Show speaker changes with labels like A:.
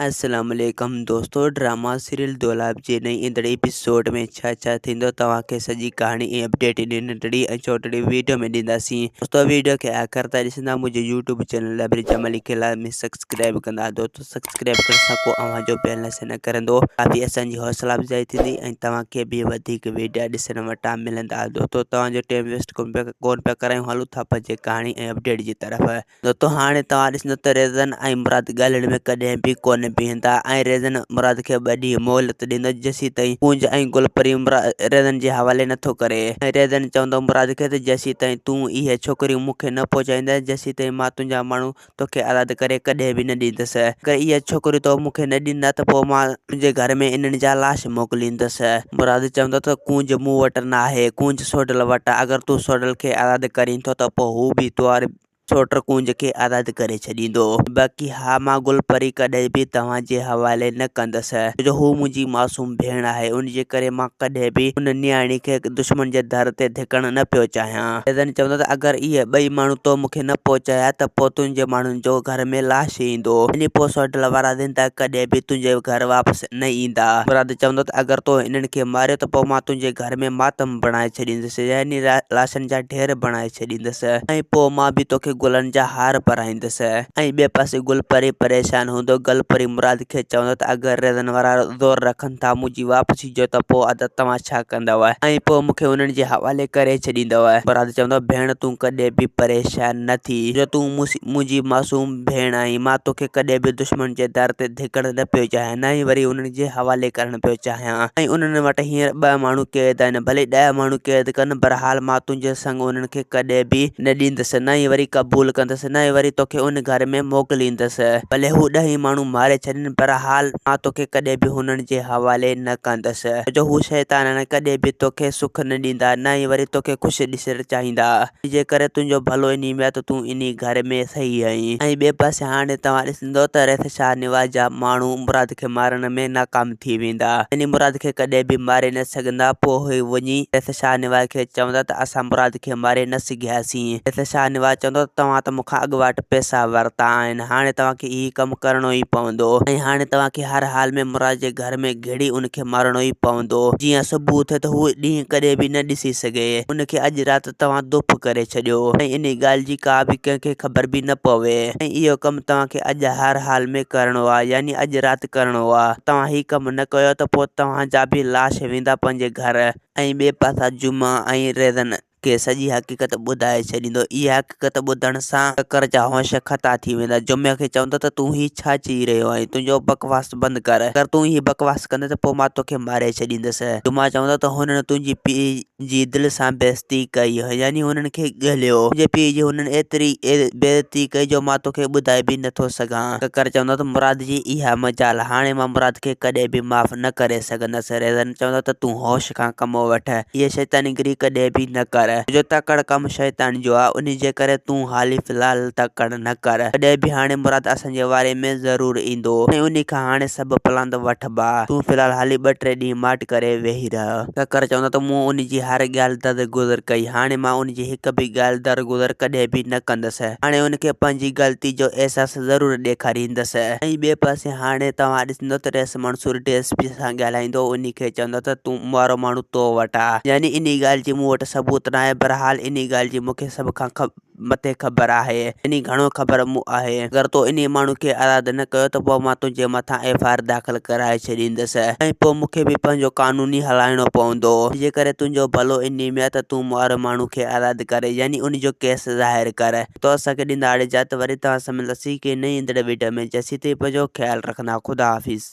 A: السلام عليڪم دوستو ڊراما سيريل دولاب جي نئين ايندڙ ايپيسوڊ ۾ ڇا ڇا ٿيندو توهان کي سڄي ڪهاڻي ۽ اپڊيٽ انهي ننڍڙي ۽ ڇوٽڙي ويڊيو ۾ ڏينداسين دوستو ويڊيو کي آخر تائين ڏسندا منهنجي يوٽيوب چينل لائبرري جمالي کي لازمي سبسڪرائب ڪندا دوستو سبسڪرائب ڪرڻ سان ڪو اوهان جو بيلنس نه ڪرندو ڪافي اسان جي حوصلا افزائي ٿيندي ۽ توهان کي به وڌيڪ ويڊيا ڏسڻ وٽان ملندا دوستو توهان جو ٽيم ويسٽ ڪون پيا ڪرايون هلون ٿا پنهنجي ڪهاڻي ۽ اپڊيٽ جي طرف. دوستو هاڻي توهان ڏسندو ته ريزن ۽ مراد ڳالهين ۾ ڪڏهن به ڪونه بيهندا ۽ ريزن مراد کي ٻه ڏينهن مهلت ڏيندو جيسيتائين ڪونج ۽ گل پري ريزن جي حوالي نٿو ڪري ۽ ريزن چوندو مراد کي ته جيسيتائين تون اهي ڇوڪريون مون کي نه پهچائيندين جيسيتائين مان تنهنجا ماڻهو توکي آزاد ڪري ڪڏهن به نه ڏيندس اگر اهي ڇوڪريون تو مون کي نه ڏيندا ته پوء مان تنهنجي گهر ۾ انهن جا لاش موڪليندس مراد چوندو ته ڪونج مون وٽ ناهي ڪونج سوڍل وٽ آهي اگر تون سوڍل کي آزاد ڪرين ٿو ته پوء هو به تو واري سوٽ ڪونج کي آزاد ڪري ڇڏيندو. باقي ها مان گل پري ڪڏهن به توهان جي حوالي نه ڪندس. ڇو جو هو منهنجي معصوم ڀيڻ آهي. ان جي ڪري مان ڪڏهن به ان نياڻي کي دشمن جي در تي ڌڪڻ نه پيو چاهيان. ريزن چوندو ته اگر اهي ٻئي ماڻهو تو مون کي نه پهچايا ته پوء تنهنجي ماڻهن جو گهر ۾ لاش ايندو. يعني پوء سوڍل وارا زنده ڪڏهن به تنهنجي گهر واپس نه ايندا. مراد چوندو ته اگر تو هنن کي ماريو ته پوء مان تنهنجي گهر ۾ ماتم بڻائي ڇڏيندس يعني لاشن جا ڍير بڻائي ڇڏيندس. ڏيندس ۽ پوء مان به توکي گلن جا هار پرائيندس. ۽ ٻئي پاسي گل پري پريشان هوندو. گل پري مراد کي چوندو ته اگر ريزن وارا زور رکن ٿا منهنجي واپسي جو ته پوء ادا توهان ڇا ڪندؤ؟ ۽ پوء مون کي انهن جي حوالي ڪري ڇڏيندؤ؟ مراد چوندو ڀيڻ تون ڪڏهن به پريشان نه ٿي جو تون منهنجي معصوم ڀيڻ آهين مان توکي ڪڏهن به دشمن جي در تي ڌڪڻ نه پيو چاهيان نه ئي وري انهن جي حوالي ڪرڻ پيو چاهيان ۽ انهن وٽ هينئر ٻه ماڻهو قيد آهن، ڀلي ڏهه ماڻهو قيد ڪن، بهرحال مان تنهنجي سڱ انهن کي ڪڏهن به نه ڏيندس، نه ئي وري قبول ڪندس، نه ئي وري توکي ان گهر ۾ موڪليندس. ڀلي هو ڏهه ئي ماڻهو ماري ڇڏين، بهرحال مان توکي ڪڏهن به هنن جي حوالي نه ڪندس، ڇو جو هو شيطان آهن، ڪڏهن به توکي سک نه ڏيندا، نه ئي وري توکي خوش ڏسڻ چاهيندا. جي ڪري تنهنجو ڀلو انهي ۾ آهي ته تون انهي گهر ۾ صحيح آهين. ۽ ٻئي پاسي هاڻي توهان ڏسندو ته ريس شاهنواز جا ماڻهو مراد کي مارڻ ۾ ناڪام ٿي ويندا. يعني مراد کي ڪڏهن به ماري نه سگهندا. پوء هي وڃي ريس شاهنواز کي چوندا ته اسان مراد کي ماري نه سگهياسين. ريس شاهنواز چوندو ته توهان ته مون کان اڳواٽ پئسا ورتا آهن. هاڻي توهان کي هي ڪم ڪرڻو ئي پوندو. ۽ هاڻي توهان کي هر حال ۾ مراد جي گهر ۾ گهڙي ان کي مارڻو ئي پوندو. جيئن صبح ٿئي ته هو ڏينهن ڪڏهن به نه ڏسي سگهي. ان کي اڄ رات توهان دڦ ڪري ڇڏيو ۽ انهي ڳالهه جي ڪا به ڪنهن کي خبر به نه پوي ۽ اهو ڪم توهان کي اڄ هر حال ۾ ڪرڻو آ يعني اڄ رات ڪرڻو آ توهان هي ڪم نه ڪيو ته پوء توهان جا به لاش ويندا پنهنجي گهر. ۽ ٻئي پاسا جمعه ۽ ريزن کي سڄي حقيقت ٻڌائي ڇڏيندو. اها حقيقت ٻڌڻ سان ڪڪر جا هوش خطا ٿي ويندا. جمعي کي چوندو ته تون هي ڇا چئي رهيو آهين؟ تنهنجو بڪواس بند ڪر. اگر تون هي بڪواس ڪندين ته پوء مان توکي ماري ڇڏيندس. جمعه چوندو ته هنن تنهنجي پيء جي دل سان بيعزتي ڪئي، يعني هنن کي ڳهليو. منهنجي پيء جي هنن ايتري بيعزتي ڪئي جو مان توکي ٻڌائي به نٿو سگهان. ڪڪر چوندو ته مراد جي اها مجال، هاڻي مان مراد کي ڪڏهن به معاف نه ڪري سگهندس. ريزن چوندو ته تون هوش کان ڪم وٺ، هيء شيطاني گري ڪڏهن به نه ڪر. ڇو جو تڪڙ ڪم شيطان جو آهي، انهي جي ڪري تون حالي في الحال تڪڙ نه ڪر. ڪڏهن به هاڻي مراد اسان جي واري ۾ ضرور ايندو ۽ انهي کان هاڻي سڀ پلاند وٺبا. تون في الحال هلي ٻه ٽي ڏينهن ماٺ ڪري ويهي رهه. ڪڪر چوندو ته مون ان جي هر ڳالهه درگذر ڪئي، هاڻي مان ان جي هڪ به ڳالهه درگذر ڪڏهن به نه ڪندس. هاڻي ان کي پنهنجي غلطي جو احساس ضرور ڏيکاريندس. ۽ ٻئي پاسي هاڻي توهان ڏسندو ته رئيس منصور ڊي ايس پي سان ڳالهائيندو انهي کي چوندو ته تون وارو ماڻهو تو وٽ آ. يعني انهي ڳالهه جي مون وٽ ثبوت ناهي بهرحال انهي ڳالهه جي مون کي سڀ کان مٿي خبر آهي يعني گهڻو خبر مون آهي اگر تو انهي ماڻهو کي آزاد نه ڪيو ته پوء مان تنهنجي مٿان ايف I R داخل ڪرائي ڇڏيندس ۽ پوء مون کي به پنهنجو قانوني هلائڻو پوندو جي ڪري تنهنجو ڀلو انهي ۾ آهي ته تون مون واري ماڻهو کي آزاد ڪر يعني ان جو ڪيس ظاهر ڪر. تو اسان کي ڏيندا اجازت وري توهان سان ملنداسين ڪنهن نئين ايندڙ وڊيو ۾ جيسين تائين پنهنجو خيال رکندا خدا حافظ.